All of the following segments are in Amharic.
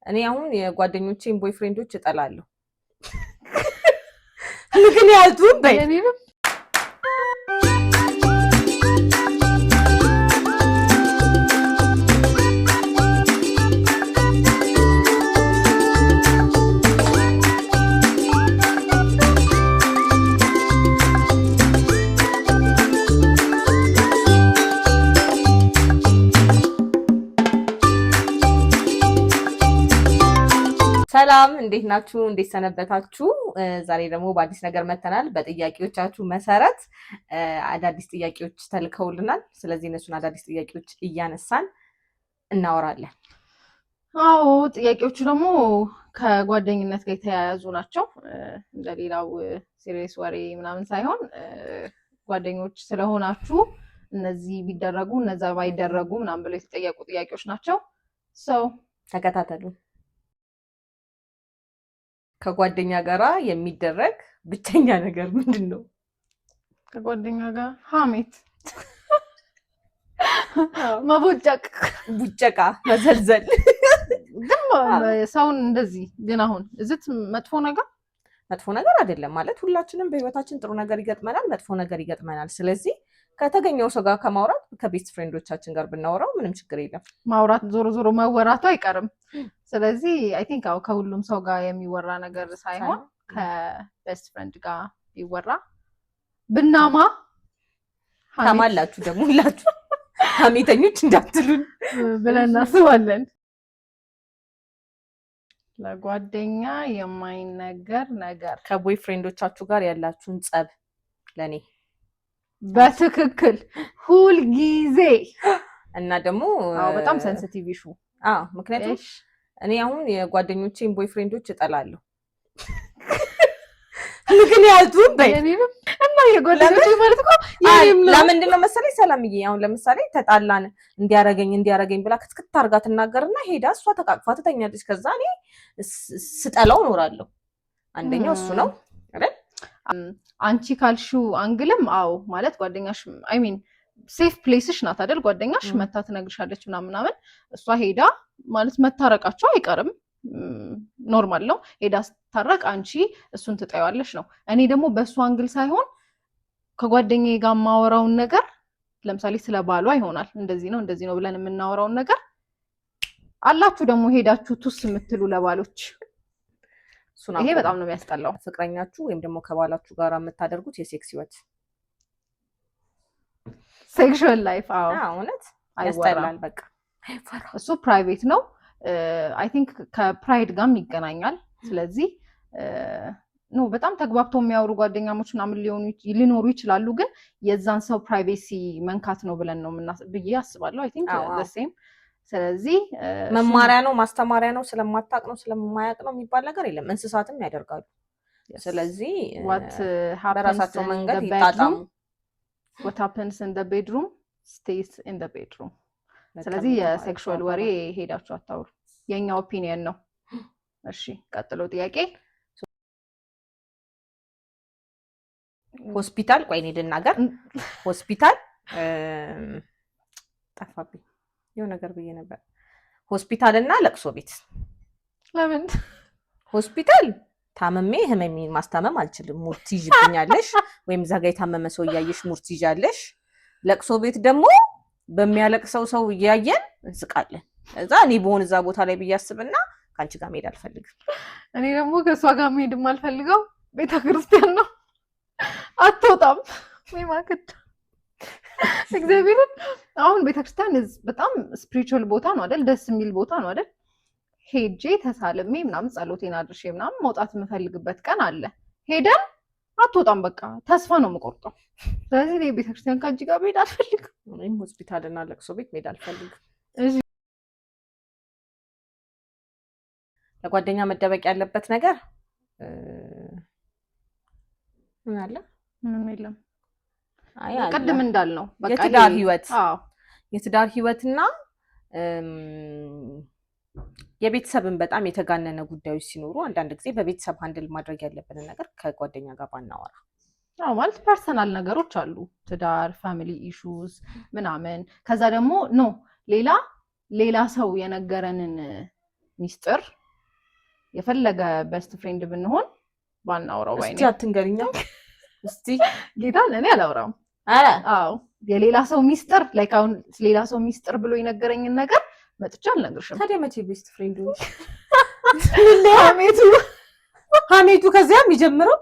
እኔ አሁን የጓደኞቼን boyfriend ኦች እጠላለሁ። ምክንያቱም በይ የኔንም። ሰላም፣ እንዴት ናችሁ? እንዴት ሰነበታችሁ? ዛሬ ደግሞ በአዲስ ነገር መተናል። በጥያቄዎቻችሁ መሰረት አዳዲስ ጥያቄዎች ተልከውልናል። ስለዚህ እነሱን አዳዲስ ጥያቄዎች እያነሳን እናወራለን። አዎ፣ ጥያቄዎቹ ደግሞ ከጓደኝነት ጋር የተያያዙ ናቸው። እንደሌላው serious ወሬ ምናምን ሳይሆን ጓደኞች ስለሆናችሁ እነዚህ ቢደረጉ እነዛ ባይደረጉ ምናምን ብለው የተጠየቁ ጥያቄዎች ናቸው። So ተከታተሉ። ከጓደኛ ጋራ የሚደረግ ብቸኛ ነገር ምንድን ነው? ከጓደኛ ጋር ሀሜት፣ መቦጨቅ፣ ቡጨቃ፣ መዘልዘል። ግን ሰውን እንደዚህ ግን አሁን is it መጥፎ ነገር? መጥፎ ነገር አይደለም። ማለት ሁላችንም በህይወታችን ጥሩ ነገር ይገጥመናል፣ መጥፎ ነገር ይገጥመናል። ስለዚህ ከተገኘው ሰው ጋር ከማውራት ከ best friend ኦቻችን ጋር ብናወራው ምንም ችግር የለም። ማውራት ዞሮ ዞሮ መወራቱ አይቀርም። ስለዚህ I think አዎ ከሁሉም ሰው ጋር የሚወራ ነገር ሳይሆን ከ best friend ጋር ቢወራ ብናማ ሀሜት ታማላችሁ ደግሞ ሁላችሁ ሀሜተኞች እንዳትሉን ብለን እናስባለን። ለጓደኛ የማይነገር ነገር። ከ boyfriend ኦቻችሁ ጋር ያላችሁን ጸብ ለእኔ። በትክክል ሁልጊዜ። እና ደግሞ አዎ፣ በጣም sensitive issue። አዎ፣ ምክንያቱም እኔ አሁን የጓደኞቼን boyfriend ኦች እጠላለሁ። ምክንያቱም በይ የኔንም እና የጓደኞቼ ማለት እኮ የኔም ነው። ለምንድን ነው መሰለኝ ሰላምዬ፣ አሁን ለምሳሌ ተጣላን፣ እንዲያረገኝ እንዲያረገኝ ብላ ክትክት አርጋ ትናገርና ሄዳ እሷ ተቃቅፋ ትተኛለች። ከዛ እኔ ስጠላው እኖራለሁ። አንደኛው እሱ ነው አይደል? አንቺ ካልሽው angle ም አዎ፣ ማለት ጓደኛሽ I mean safe place ሽ ናት አይደል? ጓደኛሽ መታ ትነግርሻለች ምናምን ምናምን፣ እሷ ሄዳ ማለት መታረቃቸው አይቀርም፣ normal ነው። ሄዳ ስታረቅ አንቺ እሱን ትጠይዋለሽ ነው። እኔ ደግሞ በእሱ angle ሳይሆን ከጓደኛዬ ጋር የማወራውን ነገር ለምሳሌ ስለ ባሏ ይሆናል፣ እንደዚህ ነው እንደዚህ ነው ብለን የምናወራውን ነገር አላችሁ ደግሞ ሄዳችሁ ቱስ የምትሉ ለባሎች እሱን ይሄ አቁሙ። በጣም ነው የሚያስጠላው። ፍቅረኛችሁ ወይም ደግሞ ከባላችሁ ጋር የምታደርጉት የ sex ህይወት። Sexual life አዎ። አዎ፣ እውነት አይወራም። ያስጠላል። በቃ እሱ private ነው። I think ከ pride ጋርም ይገናኛል። ስለዚህ no በጣም ተግባብተው የሚያወሩ ጓደኛሞች ምናምን ሊኖሩ ይችላሉ፣ ግን የዛን ሰው privacy መንካት ነው ብለን ነው ብዬ አስባለሁ። I think same። ስለዚህ መማሪያ ነው ማስተማሪያ ነው ስለማታቅ ነው ስለማያቅ ነው የሚባል ነገር የለም። እንስሳትም ያደርጋሉ። ስለዚህ what በራሳቸው መንገድ ይጣጣሙ። What happens in the bedroom stays in the bedroom። ስለዚህ የ sexual ወሬ ሄዳችሁ አታውሩ። የኛ opinion ነው። እሺ፣ ቀጥሎ ጥያቄ። ሆስፒታል፣ ቆይ እኔ ልናገር። ሆስፒታል፣ ጠፋብኝ፣ የሆነ ነገር ብዬ ነበር። ሆስፒታል እና ለቅሶ ቤት። ለምን? ሆስፒታል ታምሜ ህመሜን ማስታመም አልችልም። ሙድ ትይዥብኛለሽ፣ ወይም እዛ ጋ የታመመ ሰው እያየሽ ሙድ ትይዣለሽ። ለቅሶ ቤት ደግሞ በሚያለቅሰው ሰው እያየን እንስቃለን። እዛ እኔ በሆን እዛ ቦታ ላይ ብዬ አስብና ከአንቺ ጋር መሄድ አልፈልግም። እኔ ደግሞ ከእሷ ጋር መሄድ የማልፈልገው ቤተ ክርስቲያን ነው። አትወጣም ወይ ማክድ እግዚአብሔርን። አሁን ቤተክርስቲያን በጣም spiritual ቦታ ነው አይደል? ደስ የሚል ቦታ ነው አይደል? ሄጄ ተሳልሜ ምናምን ጸሎቴን አድርሼ ምናምን መውጣት የምፈልግበት ቀን አለ። ሄደን አትወጣም፣ በቃ ተስፋ ነው የምቆርጠው። ስለዚህ እኔ ቤተክርስቲያን ከአንቺ ጋር መሄድ አልፈልግም። እኔም ሆስፒታልና ለቅሶ ቤት መሄድ አልፈልግም። እሺ። ለጓደኛ መደበቅ ያለበት ነገር ምን አለ? ምንም የለም። አይ አለ። ቅድም እንዳልነው በቃ የትዳር ህይወት። አዎ። የትዳር ህይወትና የቤተሰብን በጣም የተጋነነ ጉዳዮች ሲኖሩ አንዳንድ ጊዜ በቤተሰብ handle ማድረግ ያለብንን ነገር ከጓደኛ ጋር ባናወራ። አዎ፣ ማለት personal ነገሮች አሉ፣ ትዳር፣ family issues ምናምን። ከዛ ደግሞ no ሌላ ሌላ ሰው የነገረንን ሚስጥር የፈለገ best friend ብንሆን ባናወራው ባይ እስቲ ነኝ። አትንገሪኛ እስቲ። ጌታን እኔ አላወራውም። ኧረ። አዎ፣ የሌላ ሰው ሚስጥር፣ like አሁን ሌላ ሰው ሚስጥር ብሎ የነገረኝን ነገር መጥቼ አልነግርሽም። ታዲያ መቼ best friend ሆንሽ? ሀሜቱ። ሀሜቱ ከዚያ የሚጀምረው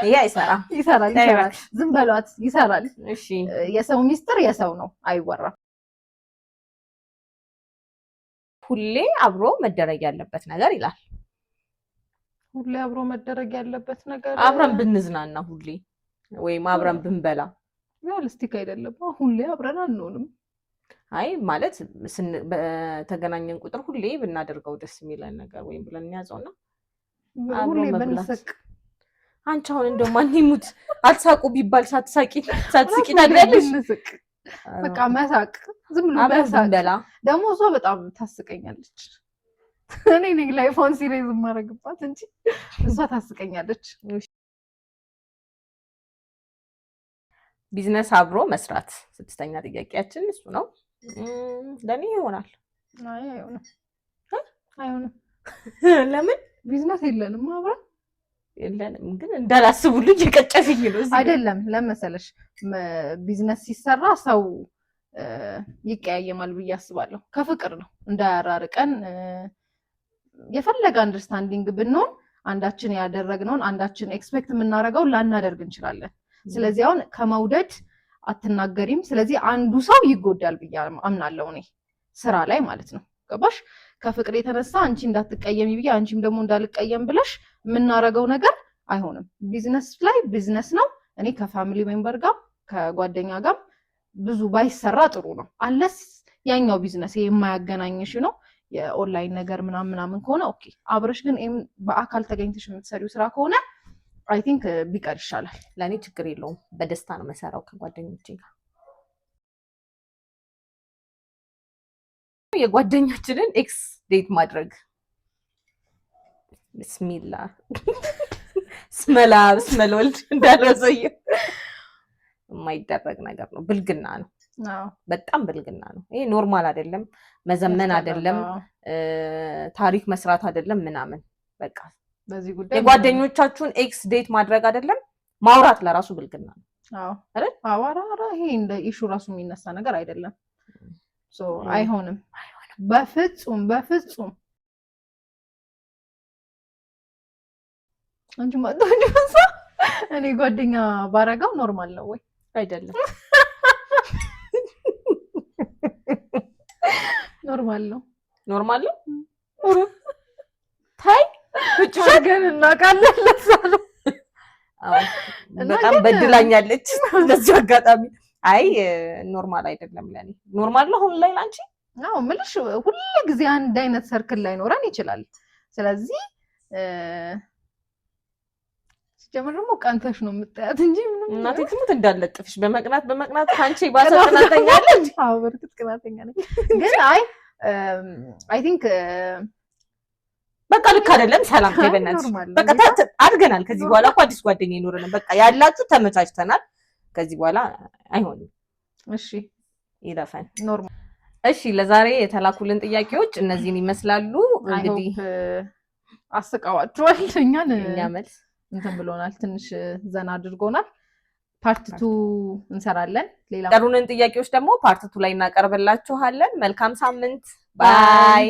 ይሄ አይሰራም። ይሰራል፣ ይሰራል። ዝም በሏት፣ ይሰራል። እሺ። የሰው ሚስጥር የሰው ነው፣ አይወራም። ሁሌ አብሮ መደረግ ያለበት ነገር ይላል። ሁሌ አብሮ መደረግ ያለበት ነገር? አብረን ብንዝናና ሁሌ ወይም አብረን ብንበላ። Realistic አይደለም። ሁሌ አብረን አንሆንም። አይ ማለት በተገናኘን ቁጥር ሁሌ ብናደርገው ደስ የሚለን ነገር ወይም ብለን እንያዘውና አብሮ ሁሌ መብላት። ብንስቅ። አንቺ አሁን እንደው ማን ይሙት አልሳቁ ቢባል ሳትስቂ ታድሪያለሽ? ብንስቅ፣ በቃ መሳቅ፣ ዝም ብሎ አብረን መሳቅ። ብንበላ። ደግሞ እሷ በጣም ታስቀኛለች። እኔ ነኝ life ኧን serious የማደርግባት እንጂ እሷ ታስቀኛለች። ቢዝነስ አብሮ መስራት፣ ስድስተኛ ጥያቄያችን እሱ ነው። ለእኔ ይሆናል። አይ፣ አይሆንም፣ አይሆንም። ለምን? ቢዝነስ የለንም አብረን። የለንም፣ ግን እንዳላስቡልኝ እየቀጨፍኝ ነው እዚህ ጋር። አይደለም፣ ለመሰለሽ ቢዝነስ ሲሰራ ሰው ይቀያየማል ብዬ አስባለሁ። ከፍቅር ነው እንዳያራርቀን። የፈለገ understanding ብንሆን አንዳችን ያደረግነውን አንዳችን expect የምናደርገውን ላናደርግ እንችላለን። ስለዚህ አሁን ከመውደድ አትናገሪም። ስለዚህ አንዱ ሰው ይጎዳል ብዬ አምናለሁ እኔ ስራ ላይ ማለት ነው። ገባሽ? ከፍቅር የተነሳ አንቺ እንዳትቀየሚ ብዬ አንቺም ደግሞ እንዳልቀየም ብለሽ የምናደርገው ነገር አይሆንም። ቢዝነስ ላይ ቢዝነስ ነው። እኔ ከ family member ጋር ከጓደኛ ጋር ብዙ ባይሰራ ጥሩ ነው። Unless ያኛው ቢዝነስ የማያገናኝሽ ነው፣ የኦንላይን ነገር ምናምን ምናምን ከሆነ okay። አብረሽ ግን በአካል ተገኝተሽ የምትሰሪው ስራ ከሆነ I think ቢቀር ይሻላል። ለእኔ ችግር የለውም። በደስታ ነው መሰራው ከጓደኞቼ ጋር። የጓደኛችንን ex date ማድረግ፣ ብስሚላ ስመላ ስመልወልድ እንዳለው ሰውዬው የማይደረግ ነገር ነው። ብልግና ነው። በጣም ብልግና ነው። ይሄ normal አይደለም፣ መዘመን አይደለም፣ ታሪክ መስራት አይደለም ምናምን በቃ። በዚህ ጉዳይ የጓደኞቻችሁን ex date ማድረግ አይደለም ማውራት ለራሱ ብልግና ነው። አይደል? አዎ፣ ኧረ ይሄ እንደ issue ራሱ የሚነሳ ነገር አይደለም። So አይሆንም፣ በፍጹም በፍጹም። አንቺ ማጥቶኝ እኔ ጓደኛ ባረጋው normal ነው ወይ? አይደለም። Normal ነው። Normal ነው። ታይ። አድርገን እናውቃለን። ለዛ ነው። አዎ፣ እና በጣም በድላኛለች። በዚሁ አጋጣሚ አይ normal አይደለም ለኔ። Normal ነው አሁን ላይ ላንቺ? አዎ፣ ምልሽ ሁል ጊዜ አንድ አይነት circle ላይኖረን ይችላል። ስለዚህ ሲጀምር ደግሞ ቀንተሽ ነው የምታያት እንጂ ምንም እናቴ ትሙት እንዳለጥፍሽ በመቅናት በመቅናት ከአንቺ ባሰ ቅናተኛለች። አዎ፣ በእርግጥ ቅናተኛ ነኝ። ግን አይ I think በቃ ልክ አይደለም። ሰላም ተይ በእናትሽ። Normal ነው። በቃ አድገናል። ከዚህ በኋላ እኮ አዲስ ጓደኛ ይኖረንም። በቃ ያላችሁ ተመቻችተናል። ከዚህ በኋላ አይሆንም። እሺ። ይረፈን። Normal። እሺ፣ ለዛሬ የተላኩልን ጥያቄዎች እነዚህን ይመስላሉ። እንግዲህ አስቀዋችኋል። እኛን እኛ መልስ እንትን ብሎናል፣ ትንሽ ዘና አድርጎናል። Part two እንሰራለን። ሌላ ቀሩንን ጥያቄዎች ደግሞ part two ላይ እናቀርብላችኋለን። መልካም ሳምንት። Bye።